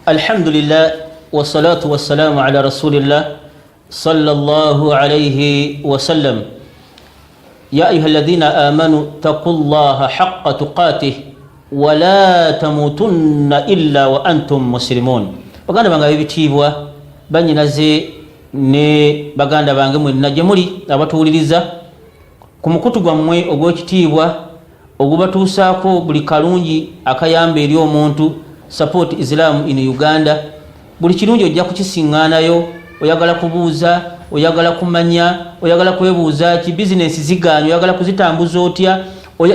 Alhamdulillah, wassalatu wassalamu ala rasulillah sallallahu alayhi wasallam. Ya ayuha alladhina amanu taqullaha haqqa tuqatih wala tamutunna illa wa antum muslimun. Baganda bange ab'ebitiibwa, banyinaze ne baganda bange mwenna gye muli abatuwuliriza ku mukutu gwammwe ogw'ekitiibwa ogubatuusaako buli kalungi akayamba eri omuntu, Support Islam in Uganda, buli kirungi ojja kukisiŋŋaanayo. Oyagala kubuuza, oyagala kumanya, oyagala kwebuuza ki, bizinensi ziganye, oyagala kuzitambuza otya,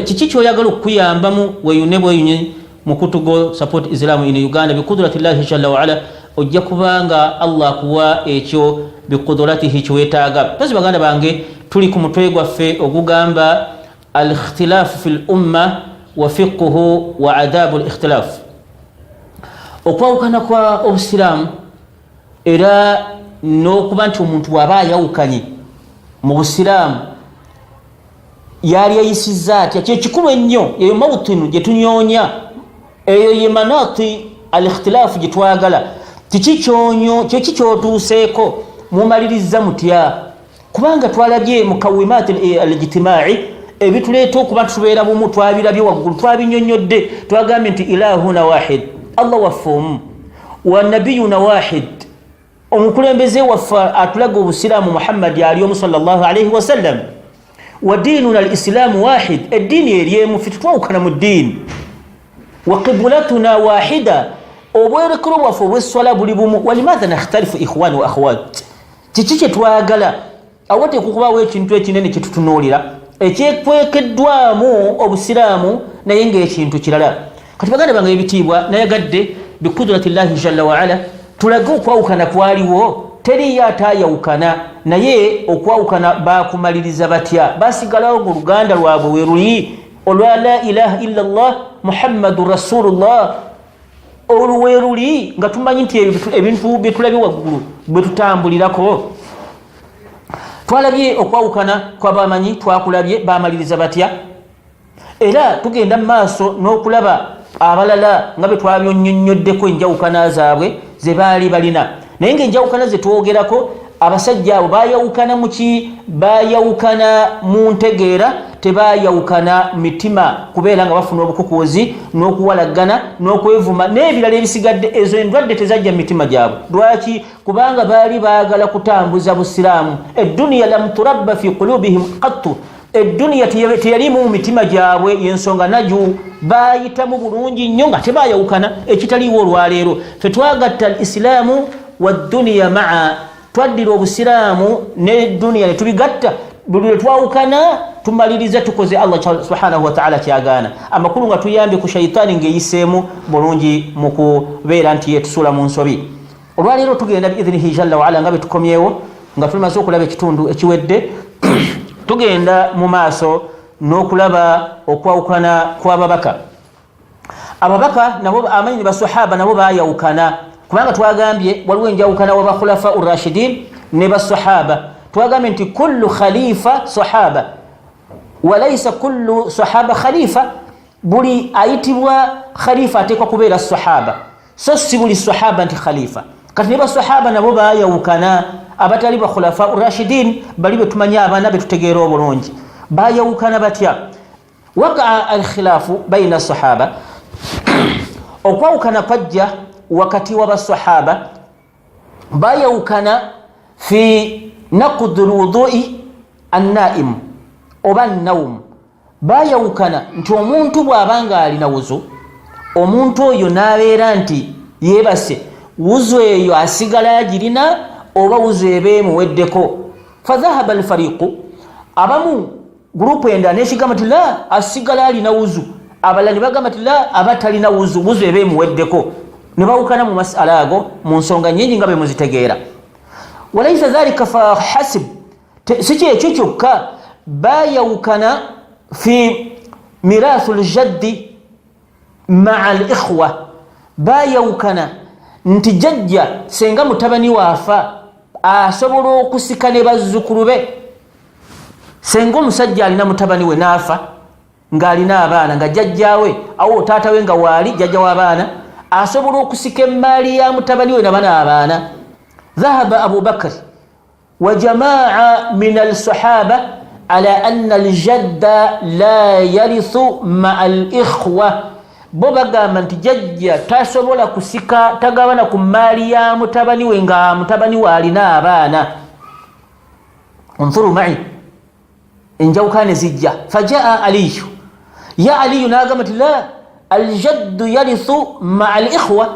kiki kyoyagala okukuyambamu, weyune bweyunye mukutu go Support Islam in Uganda. Bikudratillahi jalla waala, ojja kubanga Allah akuwa ekyo bikuduratihi kyewetaaga. Tozi baganda bange, tuli ku mutwe gwaffe ogugamba al-ikhtilafu fi lumma wa fiqhu wa adabu l-ikhtilaf, okwawukana kwa obusiraamu era n'okuba nti omuntu bw'aba ayawukanye mu busiraamu yali ayisizza atya. Kyekikulu ennyo, eyo mawutinu gye tunyoonya, eyo ye manati al-ikhtilaafu gye twagala. Kiki kyeki kyotuuseeko, mumaliriza mutya? Kubanga twalabye mukawimaat al-ijtimai, ebituleeta okuba tubeera bumu, twabirabye waggulu, twabinyonyodde. Twagambye nti ilahuna wahid, Allah waffe omu, wa nabiyuna wahid, omukulembeze waffe atulaga obusiraamu Muhammadi ali omu sallallahu alaihi wasallam, wa diinuna alislaamu wahid, eddiini eryemu, fe tetwawukana mu ddiini, wa qibulatuna wahida, obwerekero bwaffe obwesswala buli bumu. Walimatha nakhtalifu ikhwani wa akhawat? Kiki kyetwagala? Awo tekukubawo ekintu ekinene kyetutunuulira ekyekwekeddwamu obusiraamu, naye ngaekintu kirala. Kati baganda bange ebitiibwa, nayagadde bikudratillahi jalla waala tulage okwawukana kwaliwo. Teriyo atayawukana, naye okwawukana bakumaliriza batya? Basigalawo nga oluganda lwabwe weruli olwa la ilaha illa llah Muhammadu rasulullah, olwo weruli nga tumanyi nti ebintu byetulabye waggulu bwe tutambulirako. Twalabye okwawukana kwabamanyi, twakulabye bamaliriza batya, era tugenda mu maaso n'okulaba abalala nga bwe twabyonnyonnyoddeko enjawukana zaabwe ze baali balina. Naye ngaenjawukana ze twogerako, abasajja abo bayawukana muki? Bayawukana mu ntegeera, tebayawukana mitima kubeera nga bafuna obukukuuzi n'okuwalagana n'okwevuma n'ebirala ebisigadde. Ezo endwadde tezajja mu mitima gyabwe. Lwaki? Kubanga baali baagala kutambuza busiraamu. Edduniya lam turabba fi qulubihim qattu, edduniya teyalimu mu mitima gyabwe. Yensonga naju bayitamu bulungi nnyo nga tebayawukana, ekitaliiwo olwaleero. Fe twagatta al islaamu wadduniya maa, twaddira obusiraamu neduniya netubigatta. Buli lwe twawukana tumaliriza tukoze Allah subhanahu wataala kyagaana, amakulu nga tuyambye ku shaitaani ngaeyiseemu bulungi mu kubeera nti yetusuula mu nsobi. Olwaleero tugenda biidhinihi jalla waala, nga betukomyewo nga tulimaze okulaba ekitundu ekiwedde, tugenda mu maaso n'okulaba okwawukana kw'ababaka. Ababaka nabo amanyi ne basahaba nabo bayawukana, kubanga twagambye waliwo enjawukana wabakhulafa urashidin ne basahaba. Twagambye nti kullu khalifa sahaba walaisa kullu sahaba khalifa, buli ayitibwa khalifa ateekwa kubeera sahaba, so si buli sahaba nti khalifa. Kati ne basahaba nabo bayawukana, abatali bakhulafa urashidin, bali betumanyi, abaana betutegeera obulungi. Bayawukana batya? Wakaa alkhilafu baina sahaba, okwawukana kwajja wakati wabasahaba. Bayawukana fi naqdi lwudui annaimu oba naumu. Bayawukana nti omuntu bw'aba nga alina wuzu, omuntu oyo n'abeera nti yeebase, wuzu eyo asigala agirina oba wuzu eba emuweddeko? Fadhahaba alfariqu, abamu gurupu endala nekigamba nti la, asigala alina wuzu. Abalala ne bagamba nti la, aba talina wuzu, wuzu eba emuweddeko. Ne bawukana mu masala ago mu nsonga nyingi nga bemuzitegeera. Walaisa dhalika fahasib, si kyekyo kyokka, bayawukana fi mirathu ljaddi maa al ikhwa. Bayawukana nti jajja senga mutabani waafa asobola okusika ne bazzukulu be. Senga omusajja alina mutabani we naafa ng'alina abaana, nga jjajjawe awo taata we nga waali jjajja w'abaana Asobola okusika emaali ya mutabani we nabana abaana. Dhahaba Abubakar wa jamaa min alsahaba ala anna aljadda la yarithu maa al ikhwa. Bo bagamba nti jajja tasobola kusika, tagabana ku maali ya mutabani we nga mutabani we alina abaana. Unthuru mai, enjawukane zijja. Fajaa Aliyu, ya Aliyu nagamba nti la aljaddu yarithu maa al ikhwa.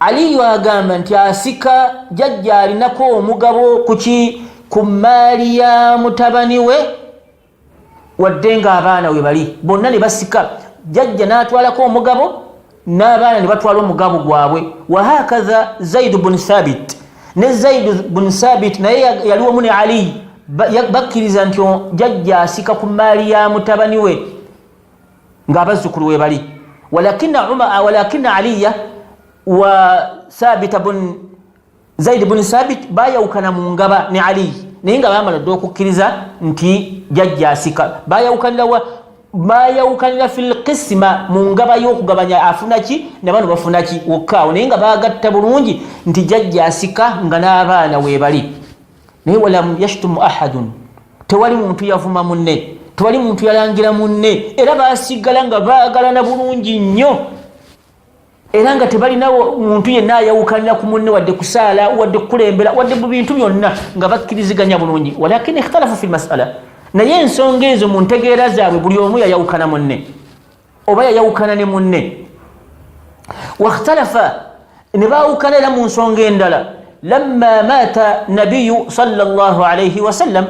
Aliyu agamba nti asika, jajja alinako omugabo kuki? Ku maali ya mutabani we, wadde nga abaana we bali bonna ne basika, jajja n'atwalako omugabo n'abaana ne batwala omugabo gwabwe. Wahakatha Zaidu bun Thabit, ne Zaidu bun Thabit naye yali wamu ne Ali, bakkiriza nti jajja asika ku maali ya mutabani we ng'abazzukulu we bali. Walakina Aliya wa Thabita bun Zaidi bun Thabit bayawukana mu ngaba ne Ali, naye nga bamala dde okukkiriza nti jajja asika. Bayawukanira wa? Bayawukanira fi lqisima, mu ngaba y'okugabanya afuna ki ne bano bafuna ki wokkaawo, naye nga bagatta bulungi nti jajja asika nga n'abaana weebali. Naye walam yashtumu ahadun, tewali muntu yavuma munne, tewali muntu yalangira munne, era basigala nga baagalana bulungi nnyo, era nga tebalinawo muntu yenna ayawukanira ku munne, wadde kusaala, wadde kukulembera, wadde mu bintu byonna nga bakkiriziganya bulungi. Walakin ikhtalafu fi lmasala, naye ensonga ezo mu ntegeera zaabwe buli omu yayawukana munne oba yayawukana ne munne. Wakhtalafa, ne baawukana era mu nsonga endala. Lamma maata nabiyu sallallahu alaihi wasallam,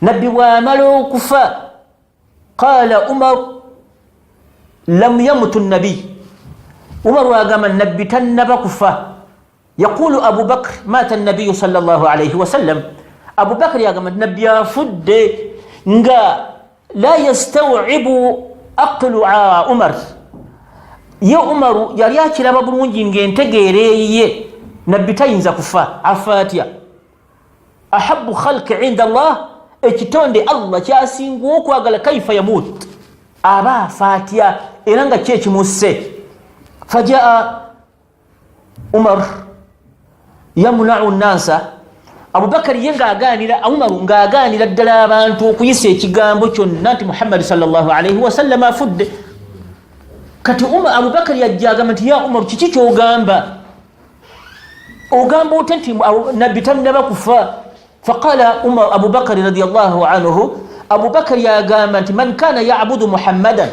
nabbi bwamala okufa, qala Umar lam yamutu nabiy. Umaru agamba nabbi tannaba kufa. Yaqulu Abubakr maata nabiyu sallallahu alaihi wasallam, Abubakar yagamba nti nabbi afudde, nga la yastawibu aqlu Umar. Ye Umaru yali akiraba bulungi ngaentegeera eyiye nabbi tayinza kufa, afa atya? Ahabu khalqi inda Allah, ekitonde Allah kyasinga okwagala, kaifa yamut, aba afa atya? Era nga ki ekimusse? Fajaa Umar yamunau nasa. Abubakari ye ngaaganira, Umaru ngaaganira ddala abantu okuyisa ekigambo kyonna nti Muhammadi salllahalaihi wasallama afudde. Kati Abubakari yajja agamba nti ya Umaru, kiki kyogamba? Ogamba otya nti nabbi tannaba kufa? Faqala Abubakari radiallahu anhu, Abubakari agamba nti man kana yabudu Muhammadan,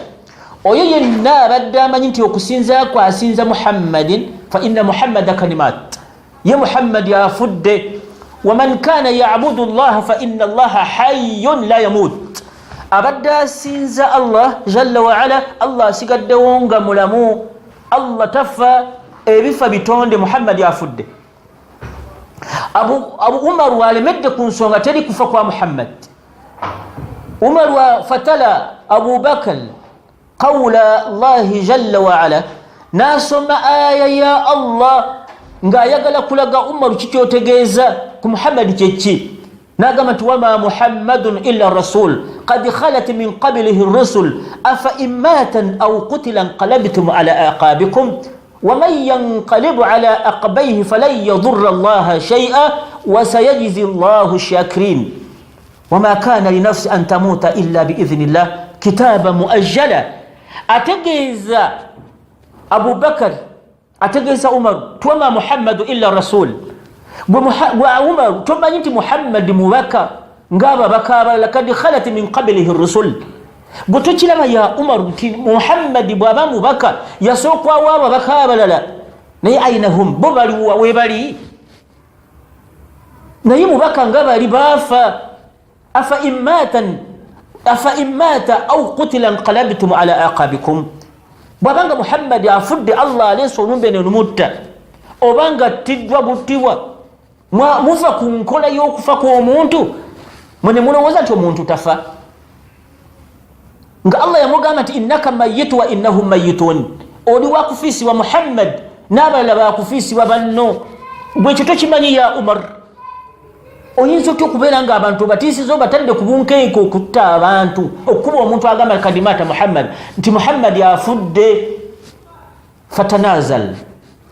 oyo yenna abadde amanyi nti okusinza kwe asinza Muhammadin, fa inna Muhammada kalimat, ye Muhammadi afudde. Waman kana yabudu llaha fa inna Allaha hayyun la yamut, abadde asinza Allah jalla waala, Allah asigaddewo nga mulamu, Allah tafa, ebifa bitonde, Muhammadi afudde. Abu Umaru alemedde ku nsonga teri kufa kwa Muhammad. Umaru fatala Abubakar qawula llahi jalla waala, nasoma aya ya Allah ng'ayagala kulaga Umaru kikyotegeeza ku Muhammadi kyeki. Nagamba nti wama Muhammadun illa rasul kad khalat min qablihi rusul afa in matan au qutila nqalabtum ala aqabikum waman yanqalibu ala aqbaihi falan yadurra llaha shaia wasayajizi llahu shakirin wama kana linafsi an tamuta illa biidhni llah kitaba muajjala. Ategeeza Abubakar, ategeeza Umaru tiwama Muhammadu illa rasul. Gwe Umaru, tomanyi nti Muhammadi mubaka ngaababaka abalala? Kad khalat min qablihi rusul. Gwe tokiraba ya Umaru nti Muhammadi bw'aba mubaka yasookwawo ababaka abalala? Naye ainahum, bo baliwa? Webali? Naye mubaka nga bali baafa. Afa immata au qutila nqalabtum ala aqabikum, bwabanga Muhammadi afudde, Allah aleese olumbe nenumutta, obanga attiddwa buttibwa, muva ku nkola y'okufa kw'omuntu mwe ne mulowooza nti omuntu tafa, nga Allah yamugamba nti innaka mayitu wa innahum mayitun, oli wakufiisibwa Muhammad n'abalala bakufiisibwa banno. Bwekyo tokimanyi ya Umar? Oyinza otya okubeera nga abantu obatiisiza, obatadde ku bunkenke okutta abantu, okukuba omuntu agamba kadimata Muhammad, nti Muhammadi afudde? Fatanazal,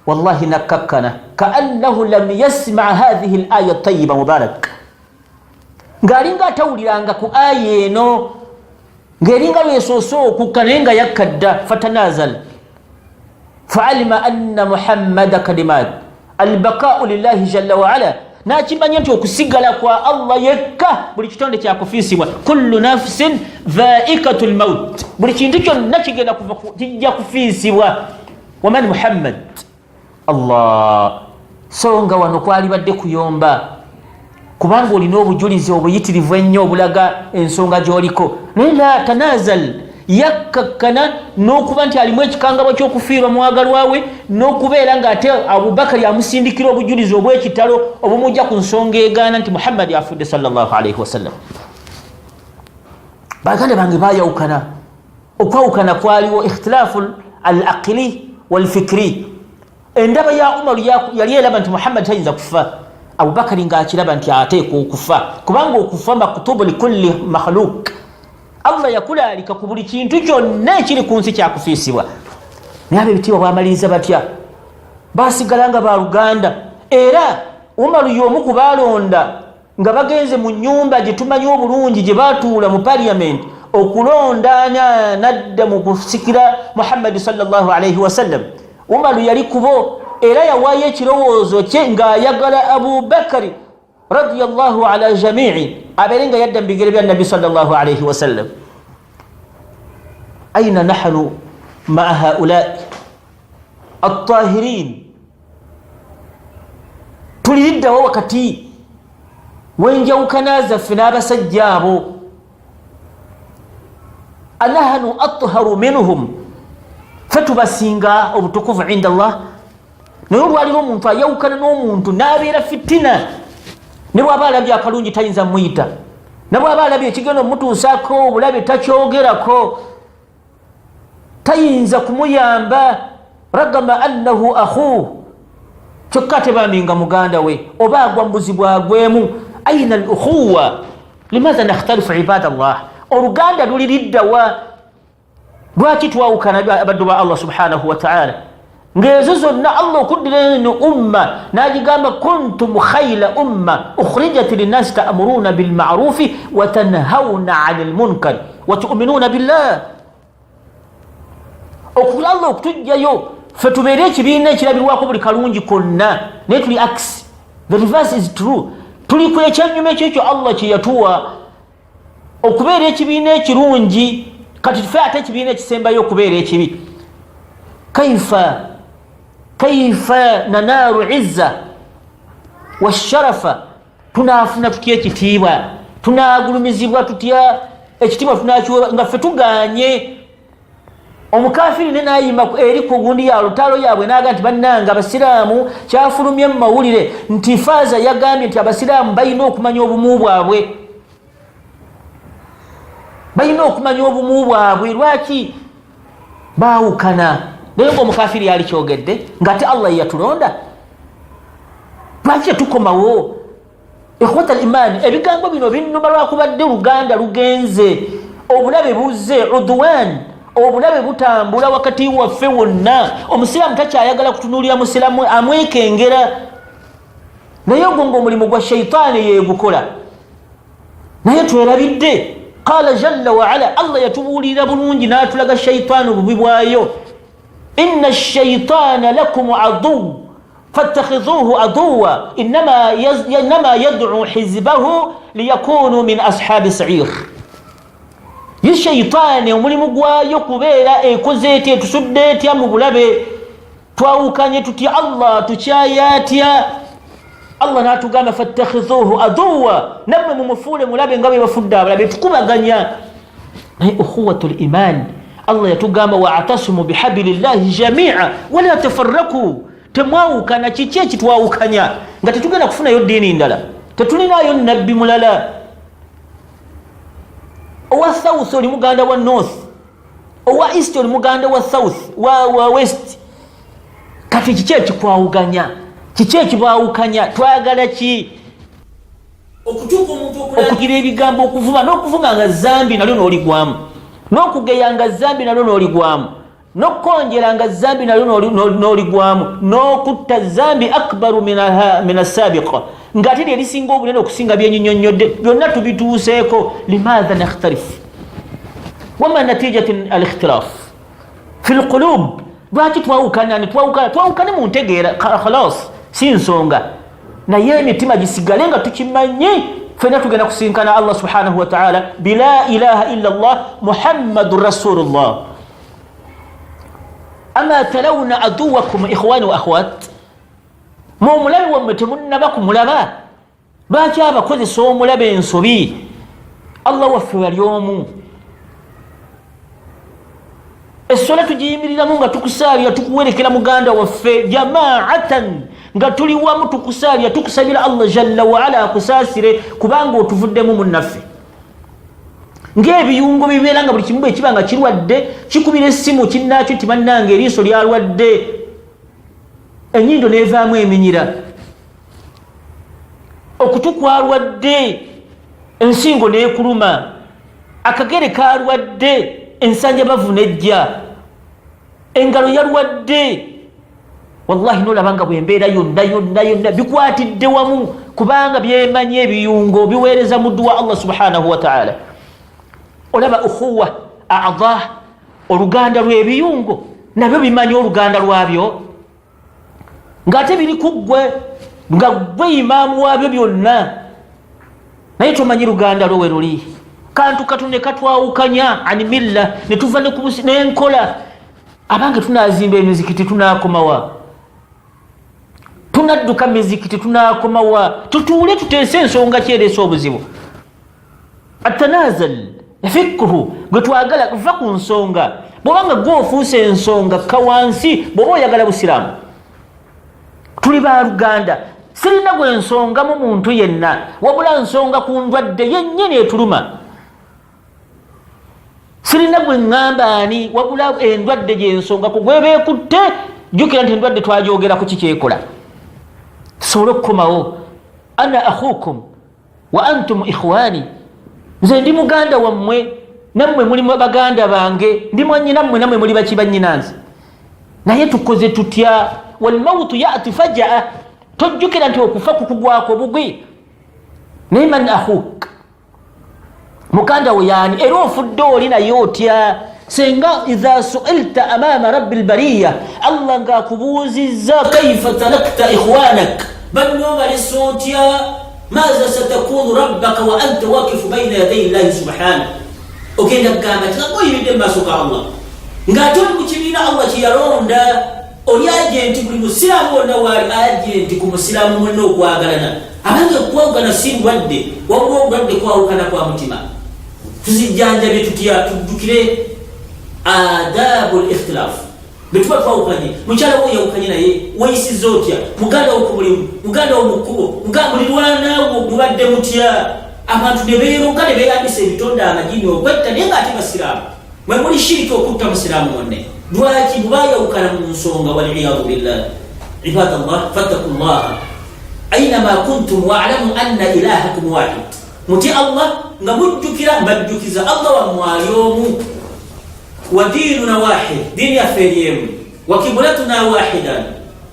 wallahi nakkakkana, kaannahu lam yasmaa hathihi laya tayiba mubarak, ng'alinga atawuliranga ku aya eno, ng'eringa lwesoose okukka, naye nga yakka dda. Fatanazal faalima anna Muhammada kalimat albakau lillahi jalla waala, nakimanya nti okusigala kwa Allah yekka, buli kitonde kyakufiisibwa. Kullu nafsin dhaikatu lmaut, buli kintu kyonna kigenda kijja kufiisibwa. Waman Muhammad Allah. So nga wano kwalibadde kuyomba, kubanga olina obujulizi obuyitirivu ennyo obulaga ensonga gy'oliko, naye la tanazal, yakkakkana n'okuba nti alimu ekikangabwa ky'okufiirwa mwagalwa we, n'okubeera ng'ate Abubakari amusindikira obujulizi obw'ekitalo obumujja ku nsonga egaana nti Muhammadi afudde sallallahu alaihi wasallam. Baganda bange, bayawukana. Okwawukana kwaliwo ikhtilaafu al aqili walfikiri. Endaba ya Umaru yali eraba nti Muhammadi tayinza kufa, Abubakari ngaakiraba nti ateekwa okufa, kubanga okufa maktubu likulli makhluk. Allah yakulaalika ku buli kintu kyonna ekiri ku nsi kyakufiisibwa. Naye abo ebitiibwa bamaliriza batya? Basigala nga baluganda. Era Umaru y'omu ku balonda nga bagenze mu nyumba gye tumanyi obulungi gye batuula mu parliament okulonda nadda mu kusikira Muhammadi sallallahu alaihi wasallam. Umaru yali kubo, era yawaayo ekirowoozo kye ng'ayagala Abubakari radiyallahu ala jamii abeere nga yadda mu bigere bya Nabbi sallallahu alaihi wasallam. Aina nahnu maa haulai attahirin? Tuliriddawo wakati wenjawukana zaffe n'abasajja abo? Anahnu atharu minhum? Fe tubasinga obutukuvu inda Allah? Naye olwaliro omuntu ayawukana n'omuntu n'abeera fitina, ne bwaba alabye akalungi tayinza muyita, ne bwaba alabye ekigenda omutuusaako obulabe takyogerako, tayinza kumuyamba, ragama annahu akhuh, kyokka ate bambi nga muganda we oba agwa mu buzibu agwemu. Aina al ukhuwa? Limatha nakhtalifu, ibada llah? Oluganda luliriddawa? Lwaki twawukana, abaddu ba Allah subhanahu wataala? Ng'ezo zonna Allah okuddira eno umma n'agigamba, kuntum khaila umma ukhrijat linnasi ta'muruna bilmarufi watanhauna ani lmunkari watuminuuna billah. Okula Allah okutujjayo ffe tubeere ekibiina ekirabirwako buli kalungi konna, naye tuli ax, the reverse is true. Tuli ku ekyanyuma ekyo ekyo Allah kyeyatuwa okubeera ekibiina ekirungi, kati tufe ate ekibiina ekisembayo okubeera ekibi. Kaifa nanaaru izza washarafa? Tunaafuna tutya ekitiibwa? Tunagulumizibwa tutya? Ekitiibwa tunakiwa nga ffe tuganye? Omukafiri ne nayima eri ku gundi ya lutalo yaabwe naga nti, bannange abasiraamu, kyafulumye mu mawulire nti faaza yagambye nti abasiraamu balina okumanya obumu bwabwe, balina okumanya obumu bwabwe. Lwaki baawukana? Naye nga omukafiri yali kyogedde, ngaate Allah yeyatulonda. Lwaki tetukomawo, ikhwata al iman? Ebigambo bino binnuma lwakubadde Luganda lugenze, obulabe buzze, udwan, obulabe butambula wakati waffe wonna. Omusiraamu takyayagala kutunuulira musiraamu, amwekengera. Naye ogwo nga omulimu gwa shaitaani yegukola. Naye twerabidde qala jalla waala, Allah yatubuulirira bulungi n'atulaga shaitaani obubi bwayo: inna shaitaana lakum aduw fattakhidhuhu aduwa innama yad'u hizbahu liyakunu min ashabi sair. Ye shaitaani omulimu gwayo kubeera ekoze etya, etusudde etya mu bulabe, twawukanye tutya, Allah tukyaya atya? Allah natugamba, fattakhidhuhu aduwa, nammwe mumufuule mulabe nga bwe bafudde abalabe. Tukubaganya, naye ukhuwatu liman, Allah yatugamba, waatasimu bihabili jamia wala tafarraku, temwawukana. Kiki ekitwawukanya nga tetugenda kufunayo ddiini ndala, tetulinayo nabbi mulala? Owa south oli muganda wa north, owa east oli muganda wa south, wa west. Kati kiki ekikwawuganya? Kiki ekibawukanya? Twagala ki? Okutuuka omuntu okulagira ebigambo, okuvuma n'okuvuma nga zambi nalyo n'oligwamu, n'okugeya nga zambi nalyo n'oligwamu. N'okukonjera nga zambi nalyo n'oligwamu, n'okutta zambi akbaru min assabiqa, ng'ate lyerisinga obunene okusinga byenyinyonnyodde byonna tubituuseeko. Limaatha nakhtarifu? Wama natijatu al ikhtilaf fi lqulub? Lwaki twawukana? Netwawukana, twawukane mu ntegeera, khalas, si nsonga, naye emitima gisigale nga tukimanyi fena tugenda kusinkana Allah subhanahu wataala bila ilaha illa llah Muhammadu rasulullah. Ama tarawuna aduwakum ikhwani wa akhwat, mwe omulabe wammwe temunnaba kumulaba. Lwaki abakozesa omulabe ensobi? Allah waffe wali omu. Essola tugiyimiriramu nga tukusaalira, tukuwerekera muganda waffe, jamaatan, nga tuli wamu tukusaalira, tukusabira Allah jalla waala akusaasire kubanga otuvuddemu munnaffe. Ng'ebiyungo bibeera nga buli kimu bwe kiba nga kirwadde kikubira essimu kinnaakyo nti bannange eriiso lyalwadde, enyindo n'evaamu eminyira, okutu kwalwadde, ensingo n'ekuluma, akagere kalwadde, ensanja bavu nejja, engalo yalwadde. Wallahi nolaba nga bwembeera yonna yonna yonna bikwatidde wamu, kubanga byemanyi ebiyungo biweereza muddu wa Allah subhanahu wataala. Olaba ukhuwa ada, oluganda lw'ebiyungo nabyo bimanyi oluganda lwabyo, ng'ate biri ku ggwe nga ggwe imaamu waabyo byonna, naye tomanyi luganda lwo we luli. Kantu katu ne katwawukanya ani milla, ne tuva n'enkola. Abange, tunazimba emizikiti tunakomawa? Tunadduka mizikiti tunakomawa? Tutuule tuteese ensonga kyereesa obuzibu. Atanazal fikruhu gwe twagala va ku nsonga. Bwobanga gwe ofuuse ensonga, kka wansi bw'oba oyagala busiraamu. Tuli baluganda, sirina gwe nsongamu muntu yenna, wabula nsonga ku ndwadde yennyini etuluma. Sirina gwe ŋŋamba ani, wabula endwadde gyensonga ku gwebeekutte. Jjukira nti endwadde twajogera ku kikyekola tusobole okukomawo. Ana akhukum wa antum ikhwani, nze ndi muganda wammwe nammwe muli baganda bange, ndi mwanyina mmwe nammwe muli baki bannyina nze. Naye tukoze tutya? Walmautu yati fajaa, tojjukira nti okufa kukugwako bugwi. Naye man akhuk, muganda wo yaani? Era ofudde oli naye otya senga idha suilta amama rabbi lbariya, Allah ngaakubuuzizza kaifa tarakta ikhwanak, banno balesa otya? Maza satakunu rabbaka wa anta wakifu baina yadai llahi subhana? Ogenda kugamba ti nga oyimiridde mu maaso ga Allah, ng'ate oli mu kibiina Allah kyeyalonda, oli agenti. Buli musiraamu wonna waali agenti ku musiraamu munne okwagalana. Abange, okwawukana si ndwadde, wabula obulwadde kwawukana kwa mutima. Tuzijjanjabye tutya? Tuddukire adabu l ikhtilaafu. Bwe tuba twawukanye, mukyala wo yawukanye naye weyisiza otya? Muganda wo ku mulimu, muganda wo mu kkubo, mulirwanaawo mubadde mutya? Abantu ne beeroga ne beeyambisa ebitonde amajini okwetta, naye ng'ate basiraamu. Mwe muli shiriki okutta musiraamu munne. Lwaki mubayawukana mu nsonga? Waliyadu billah. Ibadallah, fattaku llaha ainama kuntum waalamu anna ilahakum wahid. Mutye Allah nga mujjukira, mbajjukiza Allah wammwe ali omu. Wa diinuna wahid, diini yaffe eri emu. Wa kibulatuna wahidan,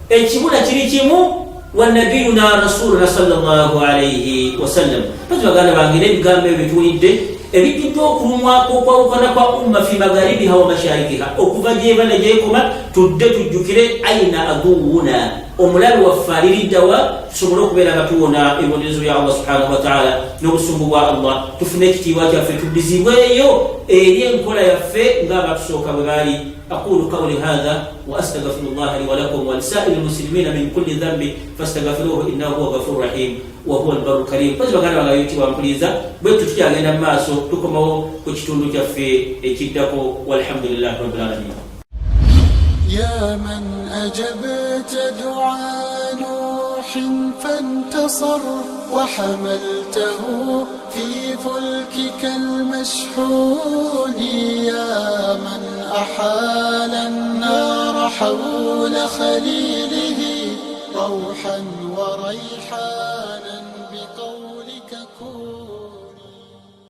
ekibula kiri kimu. Wa nabiyuna rasuluna sallallahu alaihi wasallam. Bazi baganda bange, n'ebigambo ebyo bituwulidde ebijjudde okulumwako okwawukana kwa umma fi magharibiha wa masharikiha, okuva gyeva ne gyekoma. Tudde tujjukire aina aduwuna, omulabe waffe aliriddawa, tusobole okubeera nga tuwona ebibonerezo bya Allah subhanahu wataala n'obusungu bwa Allah, tufune ekitiibwa kyaffe, tuddizibweyo eri enkola yaffe ng'abatusooka bwe baali. Aqulu qawli hatha wa astagfiru llaha li walakum wa lisairi lmuslimina min kulli dhambi fastagfiruhu innahu huwa ghafuru rahim wa huwa albaru karim. Kozi baganda bange ayitibwa mpuliza, bwetu tukyagenda mu maaso, tukomawo ku kitundu kyaffe ekiddako. Walhamdulillahi rabbil alamin. يا من أجبت دعاء نوح فانتصر، وحملته في فلكك المشحون، يا من أحال النار حول خليله روحا وريحانا.